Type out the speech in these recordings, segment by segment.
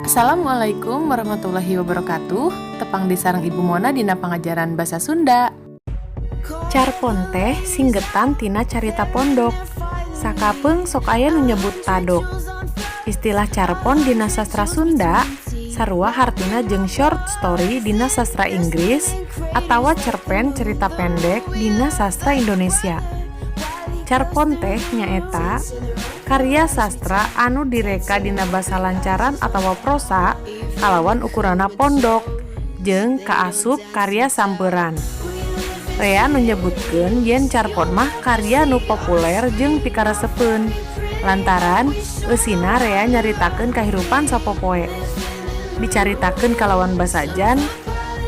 Assalamualaikum warahmatullahi wabarakatuh. Tepang deui sareng Ibu Mona dina pangajaran basa Sunda. Carpon teh singgetan tina carita pondok. Sakapeung sok aya nu nyebut tadok. Istilah carpon dina sastra Sunda sarua hartina jeung short story dina sastra Inggris atawa cerpen cerita pendek dina sastra Indonesia. Carpon teh nyaeta karya sastra anu direka dina basa lancaran atawa prosa kalawan ukuranna pondok jeung kaasup karya sampeuran. Rea nu nyebutkeun yen carpon mah karya nu populer jeung pikaresepeun lantaran eusina rea nyaritakeun kahirupan sapopoe. Dicaritakeun kalawan basajan,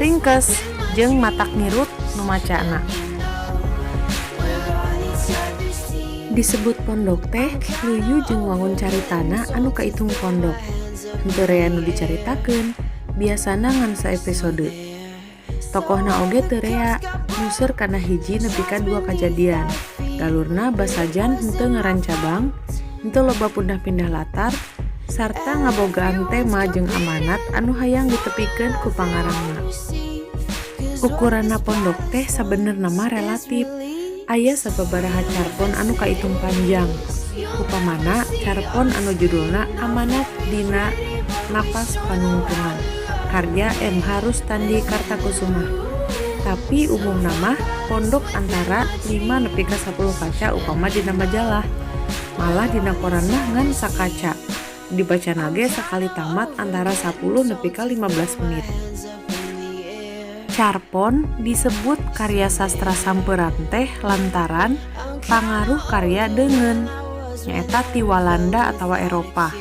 ringkes, jeung matak ngirut nu macana. Disebut pondok teh luyu jeung wangun caritana anu kaitung pondok. Henteu rea nu dicaritakeun, biasana ngan saepisode. Tokohna oge teu rea, museur kana hiji nepi ka dua kajadian. Galurna basajan henteu ngarancabang, henteu loba pindah-pindah latar, sarta ngabogaan tema jeung amanat anu hayang ditepikeun ku pangarangna. Ukuranna pondok teh sabenerna mah relatif. Aya sababaraha carpon anu kaitung panjang. Upamana carpon anu judulna Amanat Dina Napas Panungtungan karya M. H. Rustandi Kartakusumah. Tapi umumna mah pondok antara 5 nepi ka 10 kaca upama dina majalah. Malah dina koran mah ngan sakaca. Dibacana ge sakali tamat antara 10 nepi ka 15 menit. Carpon disebut karya sastra sampeuran teh lantaran pangaruh karya deungeun nyaeta ti Walanda atawa Eropah.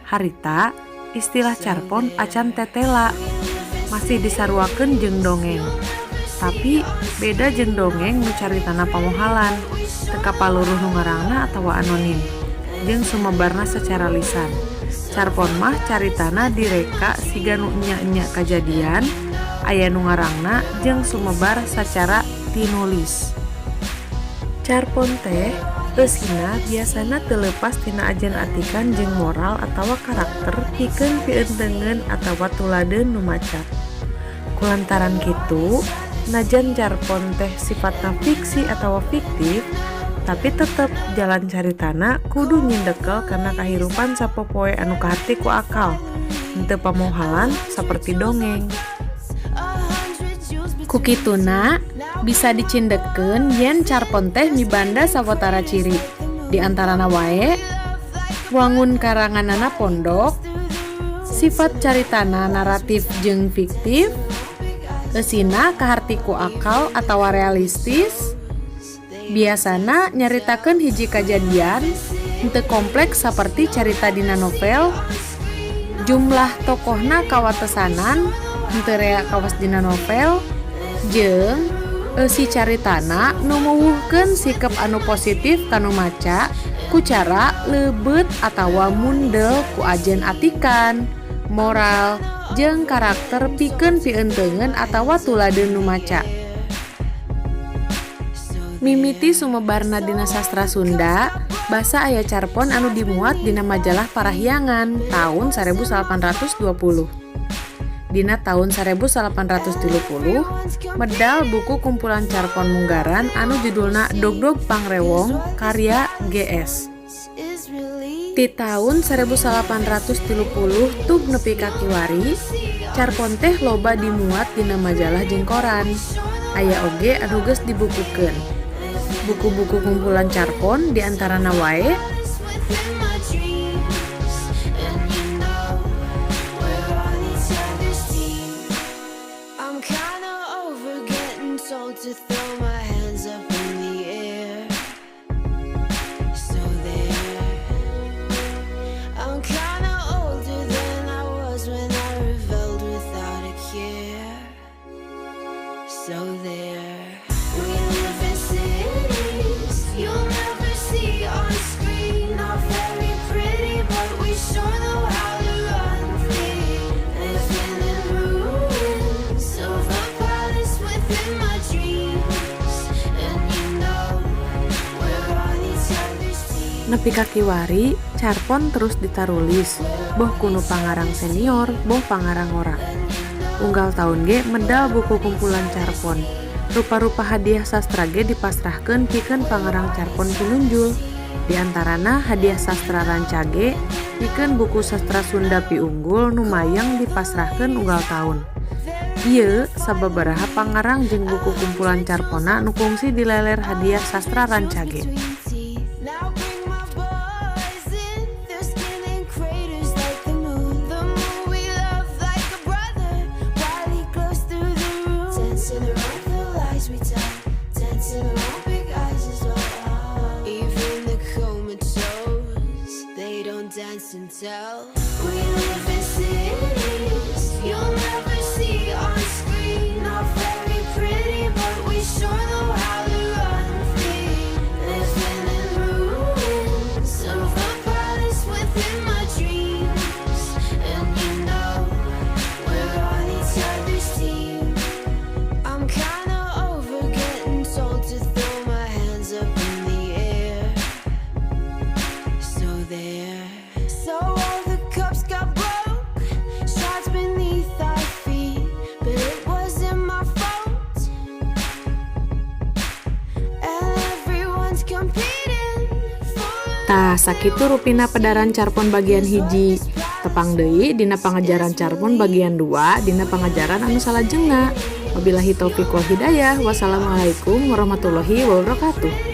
Harita istilah carpon acan tetela, masih disaruakeun jeung dongeng. Tapi beda jeung dongeng nu caritana pamohalan, teu kapaluruh nu ngarangna atawa anonim, jeung sumebarna secara lisan. Carpon mah caritana direka siga nu enya-enya kajadian, aya nu ngarangna jeung sumebar sacara tinulis. Carpon teh eusina biasana teu leupas tina ajen atikan jeung moral atawa karakter pikeun pieunteuneun atawa tuladeun nu maca. Kulantaran kitu, najan carpon teh sifatna fiksi atawa fiktif, tapi tetep jalan caritana kudu nyindekel kana kahirupan sapopoe anu kaharti ku akal, henteu pamohalan saperti dongeng. Ku kituna bisa dicindekkeun yen carpon teh mibanda sawatara ciri. Di antarana wae wangun karanganana pondok, sifat caritana naratif jeung fiktif, eusina kaharti ku akal atawa realistis, biasana nyaritakeun hiji kajadian, henteu kompleks saperti carita dina novel, jumlah tokohna kawatesanan, henteu rea kawas dina novel, jeung eusi caritana nu muwuhkeun sikep anu positif ka nu maca ku cara leubeut atawa mundel ku ajen atikan, moral, jeung karakter pikeun pieunteuneun atawa tuladeun nu maca. Mimiti sumebarna dina sastra Sunda, basa aya carpon anu dimuat dina majalah Parahyangan taun 1820. Dina taun 1830, medal buku kumpulan carpon munggaran anu judulna Dogdog Pangrewong karya G.S. Ti taun 1830 tug nepi ka kiwari, carpon teh loba dimuat dina majalah jeung koran. Aya oge anu geus dibukukeun. Buku-buku kumpulan carpon di antarana wae I'm kinda over getting told to throw my hands up in the air. So there. I'm kinda older than I was when I rebelled without a care. So there. We live in cities you'll never see on screen. Not very pretty, but we sure know how to run free. Living in ruins of a palace within my dreams. And you know we're on each other's team. Nepi ka kiwari, carpon terus ditarulis. Boh ku nu pangarang senior, boh pangarang ngora. Unggal taun ge medal buku kumpulan carpon. Rupa-rupa hadiah sastra ge dipasrahkeun pikeun pangarang carpon pinunjul. Di antarana Hadiah Sastra Rancage pikeun buku sastra Sunda piunggul nu mayeng dipasrahkeun unggal taun. Ieu sababaraha pangarang jeung buku kumpulan carponna nu kungsi dileler Hadiah Sastra Rancage. Now bring my boys in. Their skin in craters like the moon. The moon we love like a brother while he glows through the room. Dancing around the lies we tell. Dancing around big eyes as well. Even the comatose, they don't dance and tell. We live in cities you'll never see on screen. Not very pretty, but we sure know how to run things. Living in ruins of a palace within my dreams. And you know we're on each other's team. I'm kinda over getting told to throw my hands up in the air. So there. So all the cups got broke, shards beneath our feet, but it wasn't my fault. And everyone's competing for Tah, sakitu rupina pedaran carpon bagian 1. Tepang deui dina pangajaran carpon bagian 2 dina pangajaran anu salajengna. Wabillahi taufiq wal hidayah. Wassalamualaikum warahmatullahi wabarakatuh.